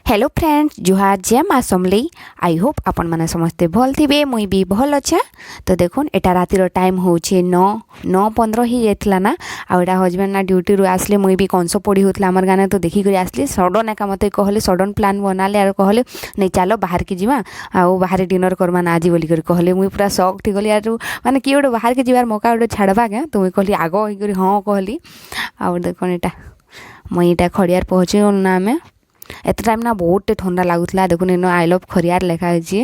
Hello friends, ଜୁହାର, ଜୟ ମା Samalei. I Hope ଆପଣମାନେ ସମସ୍ତେ ଭଲ୍ ଥିବେ। ମୁଇଁ ବି ଭଲ୍ ଅଛେ। ତ ଦେଖୁନ୍, ଏଟା ରାତିର ଟାଇମ୍ ହଉଛେ 9:15 ହେଇଯାଇଥିଲା ନା। ଆଉ ଏଇଟା ହଜବେଣ୍ଡ ନା ଡ୍ୟୁଟିରୁ ଆସିଲେ। ମୁଇଁ ବି କଂସ ପୋଡ଼ି ହେଉଥିଲା ଆମର ଗାଁରେ, ତ ଦେଖିକରି ଆସିଲି। ସଡ଼ନ୍ ଏକା ମୋତେ କହିଲେ, ସଡ଼ନ୍ ପ୍ଲାନ୍ ବନାଲେ ଆରୁ କହିଲେ, "ନାଇଁ, ଚାଲ ବାହାରକି ଯିବା ଆଉ ବାହାରେ ଡିନର୍ କର୍ମା ନା ଆଜି" ବୋଲିକରି କହିଲେ। ମୁଇଁ ପୁରା ସକ୍ ଗଲି। ଆରୁ ମାନେ କିଏ ଗୋଟେ ବାହାରକେ ଯିବାର ମୌକା ଗୋଟେ ଛାଡ଼ବା କେଁ? ତ ମୁଇଁ କହିଲି, ଆଗ ହେଇକରି ହଁ କହିଲି। ଆଉ ଦେଖୁନ୍, ଏଇଟା ମୁଇଁ ଏଇଟା ଖଡ଼ିଆର ପହଞ୍ଚି ଗଲୁ ନା ଆମେ। ଏତେ ଟାଇମ୍ ନା ବହୁତଟେ ଥଣ୍ଡା ଲାଗୁଥିଲା। ଦେଖୁନ୍, ଇନ I love Khariar ଲେଖା ହେଇଛି।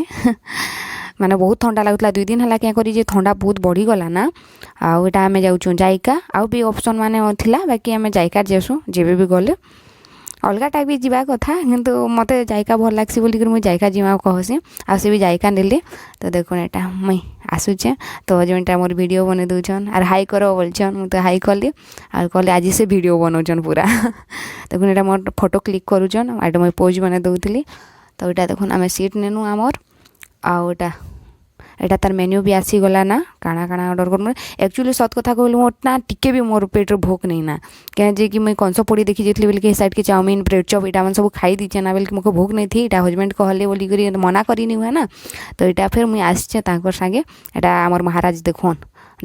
ମାନେ ବହୁତ ଥଣ୍ଡା ଲାଗୁଥିଲା। 2 ଦିନ ହେଲା କେଁ କରି ଯେ ଥଣ୍ଡା ବହୁତ ବଢ଼ିଗଲା ନା। ଆଉ ଏଇଟା ଆମେ ଯାଉଛୁଁ ଜାଇକା। ଆଉ ବି ଅପସନ୍ ମାନେ ଥିଲା, ବାକି ଆମେ ଜାଇକା ଯାଏସୁଁ ଯେବେ ବି ଗଲେ। ଅଲଗାଟା ବି ଯିବା କଥା, କିନ୍ତୁ ମୋତେ ଜାଇକା ଭଲ୍ ଲାଗ୍ସି ବୋଲିକରି ମୁଇଁ ଜାଇକା ଯିମା କହସି। ଆଉ ସେ ବି ଜାଇକା ନେଲେ। ତ ଦେଖୁନ୍, ଏଇଟା ମୁଇଁ ଆସୁଛେ ତ ହଜବେଣ୍ଡଟା ମୋର ଭିଡ଼ିଓ ବନେଇ ଦଉଛନ୍ ଆର୍ ହାଇ କର ବୋଲଛନ୍। ମୁଁ ତ ହାଇ କଲି ଆର୍ କହିଲେ, ଆଜି ସେ ଭିଡ଼ିଓ ବନଉଛନ୍ ପୁରା। ଦେଖୁନ୍, ଏଇଟା ମୋର ଫଟୋ କ୍ଲିକ୍ କରୁଛନ୍ ଆଉ ଏଇଟା ମୁଇଁ ପୋଜ୍ ବନେଇ ଦଉଥିଲି। ତ ଏଇଟା ଦେଖୁନ୍, ଆମେ ସିଟ୍ ନେନୁ ଆମର୍। ଆଉ ଏଇଟା ତାର ମେନ୍ୟୁ ବି ଆସିଗଲା ନା, କାଣା କାଣା ଅର୍ଡ଼ର କର୍ମୁ। ଆକ୍ଚୁଆଲି ସତ୍ କଥା କହିଲି, ମୋର୍ ନା ଟିକେ ବି ମୋର୍ ପେଟ୍ରେ ଭୋକ୍ ନେଇ ନା। କେଁ ଯେ କି ମୁଇଁ କଂସ ପୋଡ଼ି ଦେଖି ଯାଇଥିଲି ବୋଲିକି ସାଇଡ଼୍କେ ଚାଉମିନ୍, ବ୍ରେଡ଼୍ ଚପ୍ ଏଇଟା ମାନେ ସବୁ ଖାଇ ଦେଇଛେ ନା, ବୋଲିକି ମୋକେ ଭୋକ୍ ନେଇଥି। ଏଇଟା ହଜବେଣ୍ଡ କହିଲେ ବୋଲିକରି ମନା କରିନି ହୁଏ ନା। ତ ଏଇଟା ଫେର୍ ମୁଇଁ ଆସିଛେ ତାଙ୍କର୍ ସାଙ୍ଗେ। ଏଇଟା ଆମର୍ ମହାରାଜ ଦେଖୁନ୍,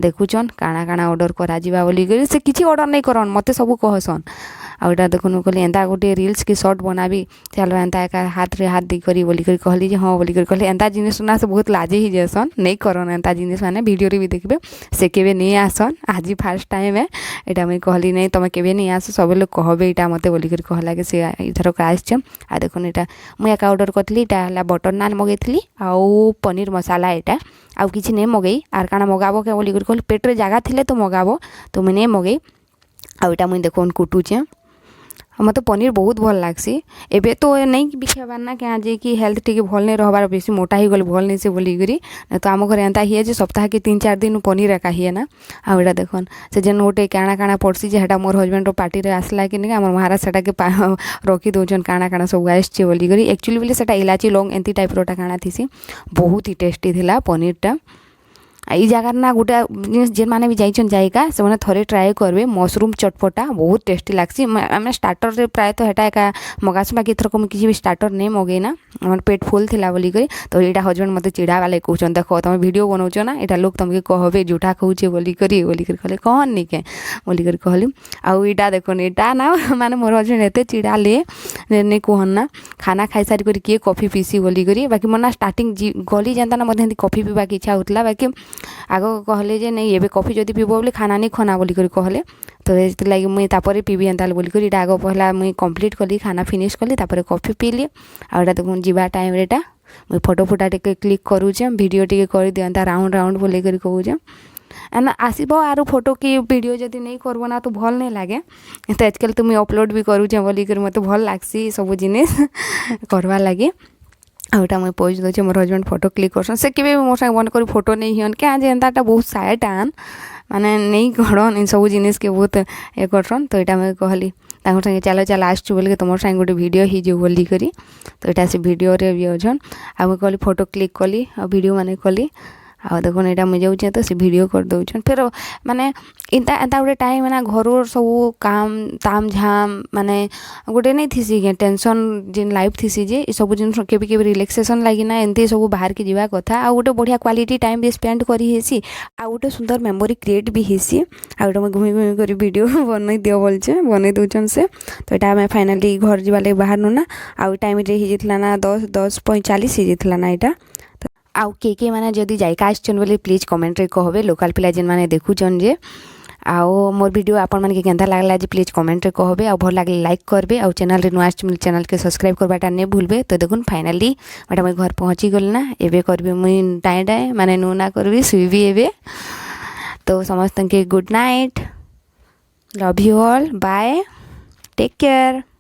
ଦେଖୁଛନ୍ କାଣା କାଣା ଅର୍ଡ଼ର କରାଯିବା ବୋଲିକରି। ସେ କିଛି ଅର୍ଡ଼ର ନାଇଁ କରନ୍, ମୋତେ ସବୁ କହସନ୍। ଆଉ ଏଇଟା ଦେଖୁନ୍, ମୁଁ କହିଲି, ଏନ୍ତା ଗୋଟେ ରିଲ୍ସ କି ସର୍ଟ ବନାବି ଚାଲ, ଏନ୍ତା ଏକା ହାତରେ ହାତ ଦେଇକରି ବୋଲିକରି କହିଲି ଯେ ହଁ ବୋଲିକରି କହିଲେ। ଏନ୍ତା ଜିନିଷ ନା ସେ ବହୁତ ଲାଜେଇ ହେଇଯାଏସନ୍, ନେଇ କରନ୍ ଏନ୍ତା ଜିନିଷ। ମାନେ ଭିଡ଼ିଓରେ ବି ଦେଖିବେ, ସେ କେବେ ନେଇ ଆସନ୍। ଆଜି ଫାର୍ଷ୍ଟ ଟାଇମ୍ ଏଇଟା ମୁଇଁ କହିଲି, "ନାଇଁ, ତମେ କେବେ ନେଇ ଆସ, ସବୁ ଲୋକ କହବେ ଏଇଟା ମୋତେ" ବୋଲିକରି କହଲାକେ ସେ ଏଇଥରକ ଆସିଛନ୍। ଆଉ ଦେଖୁନ୍, ଏଇଟା ମୁଇଁ ଏକା ଅର୍ଡ଼ର କରିଥିଲି। ଏଇଟା ହେଲା ବଟର୍ ନାନ୍ ମଗେଇଥିଲି ଆଉ ପନିର୍ ମସାଲା। ଏଇଟା ଆଉ କିଛି ନେଇ ମଗେଇ। ଆର୍ କାଣା ମଗାବ କେ ବୋଲିକରି କହିଲି, ପେଟ୍ରେ ଜାଗା ଥିଲେ ତ ମଗାବ। ତ ମୁଇଁ ନେଇ ମଗେଇ। ଆଉ ଏଇଟା ମୁଇଁ ଦେଖୁନ୍ କୁଟୁଛେଁ। ଆଉ ମୋତେ ପନିର୍ ବହୁତ ଭଲ୍ ଲାଗ୍ସି। ଏବେ ତ ନେଇ ବି ଖାଇବାର୍ ନା, କାଁ ଯେ କି ହେଲ୍ଥ ଟିକେ ଭଲ୍ ନାଇଁ ରହବାର୍, ବେଶୀ ମୋଟା ହେଇଗଲେ ଭଲ୍ ନାଇଁ ସେ ବୋଲିକରି। ତ ଆମ ଘରେ ଏନ୍ତା ହିଏ ଯେ ସପ୍ତାହକେ 3-4 ଦିନ ପନିର୍ ଏକା ହିଏ ନା। ଆଉ ଏଇଟା ଦେଖୁନ୍, ସେ ଯେନ୍ ଗୋଟେ କାଣା କାଣା ପଡ଼୍ସି ଯେ ହେଟା ମୋର୍ ହଜବେଣ୍ଡର ପାଟିରେ ଆସିଲା କି ନି, ଆମର୍ ମହାରାଜ ସେଟାକେ ରଖି ଦଉଛନ୍, କାଣା କାଣା ସବୁ ଆସିଛେ ବୋଲିକରି। ଆକ୍ଚୁଆଲି ବୋଲେ ସେଟା ଇଲାଚି, ଲଙ୍ଗ୍ ଏନ୍ତି ଟାଇପ୍ରଟା କାଣା ଥିସି। ବହୁତ ହି ଟେଷ୍ଟି ଥିଲା ପନିର୍ଟା। ଏଇ ଜାଗାରେ ନା ଗୋଟେ ଜିନିଷ୍, ଯେନ୍ମାନେ ବି ଯାଇଛନ୍ ଜାଇକା, ସେମାନେ ଥରେ ଟ୍ରାଏ କରିବେ, ମସରୁମ୍ ଚଟପଟା ବହୁତ ଟେଷ୍ଟି ଲାଗ୍ସି। ଆମେ ଷ୍ଟାର୍ଟର୍ରେ ପ୍ରାୟତଃ ହେଟା ଏକା ମଗାସୁଁ, ବାକି ଏଥରକ ମୁଇଁ କିଛି ବି ଷ୍ଟାର୍ଟର୍ ନେଇ ମଗେଇନା, ଆମର୍ ପେଟ୍ ଫୁଲ୍ ଥିଲା ବୋଲିକରି। ତ ଏଇଟା ହଜବେଣ୍ଡ ମୋତେ ଚିଡ଼ାବା ଲାଗି କହୁଛନ୍, "ଦେଖ, ତମେ ଭିଡ଼ିଓ ବନଉଛ ନା, ଏଇଟା ଲୋକ୍ ତମକେ କହବେ ଜୁଠା ଖାଉଛେ ବୋଲିକରି" ବୋଲିକରି କହିଲେ। କହନ୍ ନି କେଁ ବୋଲିକରି କହିଲି। ଆଉ ଏଇଟା ଦେଖୁନ୍, ଏଇଟା ନା ମାନେ ମୋର୍ ହଜବେଣ୍ଡ ଏତେ ଚିଡ଼ାଲେ ନି କୁହନ୍ ନା, ଖାନା ଖାଇସାରି କରି କିଏ କଫି ପିଇସି ବୋଲିକରି। ବାକି ମୋର୍ ନା ଷ୍ଟାର୍ଟିଂ ଗଲି ଯେନ୍ତା ନା, ମୋତେ ହେନ୍ତି କଫି ପିଇବାକେ ଇଚ୍ଛା ହଉଥିଲା। ବାକି ଆଗ କହିଲେ ଯେ ନାଇଁ, ଏବେ କଫି ଯଦି ପିଇବ ବୋଲେ ଖାନା ନି ଖନା ବୋଲିକରି କହିଲେ। ତ ସେଥିର୍ଲାଗି ମୁଇଁ ତାପରେ ପିଇବି ଏନ୍ତା ବୋଲିକରି ଏଇଟା ଆଗ ପହଲା ମୁଇଁ କମ୍ପ୍ଲିଟ୍ କଲି, ଖାନା ଫିନିଶ୍ କଲି, ତାପରେ କଫି ପିଇଲି। ଆଉ ଏଇଟା ଦେଖୁନ୍, ଯିବା ଟାଇମ୍ରେ ଏଇଟା ମୁଇଁ ଫଟୋ ଫୁଟା ଟିକେ କ୍ଲିକ୍ କରୁଛେଁ। ଭିଡ଼ିଓ ଟିକେ କରିଦିଅନ୍ତା, ରାଉଣ୍ଡ ରାଉଣ୍ଡ ବୋଲିକରି କହୁଛେଁ। ଏନା ଆସିବ ଆରୁ ଫଟୋ କି ଭିଡ଼ିଓ ଯଦି ନେଇ କର୍ବ ନା, ତ ଭଲ୍ ନାଇଁ ଲାଗେ। ତ ଆଜକାଲ୍ ତ ମୁଇଁ ଅପଲୋଡ଼ ବି କରୁଛେଁ ବୋଲିକରି ମୋତେ ଭଲ୍ ଲାଗ୍ସି ସବୁ ଜିନିଷ୍ କର୍ବାର୍ ଲାଗି। ଆଉ ଏଇଟା ମୁଇଁ ପୋଜ୍ ଦଉଛେ, ମୋର୍ ହଜବେଣ୍ଡ ଫଟୋ କ୍ଲିକ୍ କରସନ୍। ସେ କେବେ ବି ମୋର୍ ସାଙ୍ଗେ ମନେ କରି ଫଟୋ ନେଇ ହିଅନ୍। କାଁ ଯେ ଏନ୍ତାଟା ବହୁତ ସାଏଟା ମାନେ ନେଇ କରନ୍, ଏ ସବୁ ଜିନିଷ୍କେ ବହୁତ ଇଏ କରସନ୍। ତ ଏଇଟା ମୁଇଁ କହିଲି ତାଙ୍କର୍ ସାଙ୍ଗେ, "ଚାଲ ଚାଲ, ଆସିଛୁ ବୋଲିକି ତୁମର୍ ସାଙ୍ଗେ ଗୋଟେ ଭିଡ଼ିଓ ହେଇଯିବ" ବୋଲିକରି। ତ ଏଇଟା ସେ ଭିଡ଼ିଓରେ ବି ଅଛନ୍। ଆଉ ମୁଇଁ କହିଲି, ଫଟୋ କ୍ଲିକ୍ କଲି ଆଉ ଭିଡ଼ିଓ ମାନେ କଲି। ଆଉ ଦେଖୁନ୍, ଏଇଟା ମୁଇଁ ଯାଉଛେଁ ତ ସେ ଭିଡ଼ିଓ କରିଦଉଛନ୍ ଫେର୍। ମାନେ ଏନ୍ତା ଏନ୍ତା ଗୋଟେ ଟାଇମ୍ ମାନେ ଘରର୍ ସବୁ କାମ୍ ତାମ୍ ଝାମ୍, ମାନେ ଗୋଟେ ନାଇଁ ଥିସି କେଁ ଟେନସନ୍ ଯେନ୍ ଲାଇଫ୍ ଥିସି ଯେ, ଏସବୁ ଜିନିଷ କେବେ କେବେ ରିଲାକ୍ସେସନ୍ ଲାଗି ନା ଏନ୍ତି ସବୁ ବାହାରକେ ଯିବା କଥା। ଆଉ ଗୋଟେ ବଢ଼ିଆ କ୍ୱାଲିଟି ଟାଇମ୍ ବି ସ୍ପେଣ୍ଡ କରି ହେସି ଆଉ ଗୋଟେ ସୁନ୍ଦର ମେମୋରି କ୍ରିଏଟ୍ ବି ହେସି। ଆଉ ଏଇଟା ମୁଇଁ ଘୁମି ଘୁମି କରି ଭିଡ଼ିଓ ବନେଇ ଦିଅ ବୋଲଛେ, ବନେଇ ଦଉଛନ୍ ସେ। ତ ଏଇଟା ଆମେ ଫାଇନାଲି ଘର୍ ଯିବା ଲାଗି ବାହାରନୁ ନା। ଆଉ ଟାଇମ୍ରେ ହେଇଯାଇଥିଲା ନା, 10:45 ହେଇଯାଇଥିଲା ନା ଏଇଟା। ଆଉ କିଏ କିଏ ମାନେ ଯଦି ଜାଇକା ଆସିଛନ୍ ବୋଲି ପ୍ଲିଜ୍ କମେଣ୍ଟରେ କହବେ, ଲୋକାଲ୍ ପିଲା ଯେନ୍ମାନେ ଦେଖୁଛନ୍ ଯେ। ଆଉ ମୋର୍ ଭିଡ଼ିଓ ଆପଣମାନକେ କେନ୍ତା ଲାଗଲା ଯେ ପ୍ଲିଜ୍ କମେଣ୍ଟରେ କହବେ। ଆଉ ଭଲ୍ ଲାଗଲେ ଲାଇକ୍ କରବେ। ଆଉ ଚ୍ୟାନେଲ୍ରେ ନୂଆ ଆସିଛନ୍, ଚ୍ୟାନେଲ୍କେ ସବସ୍କ୍ରାଇବ୍ କରବାଟା ନାଇଁ ଭୁଲବେ। ତ ଦେଖୁନ୍, ଫାଇନାଲି ଏଇଟା ମୁଇଁ ଘର୍ ପହଞ୍ଚି ଗଲି ନା। ଏବେ କରିବି ମୁଇଁ ଟାଏଁ ଟାଏଁ, ମାନେ ନୁ ନା କରିବି, ଶୁଇବି ଏବେ। ତ ସମସ୍ତଙ୍କୁ good night, love you all, bye, take care.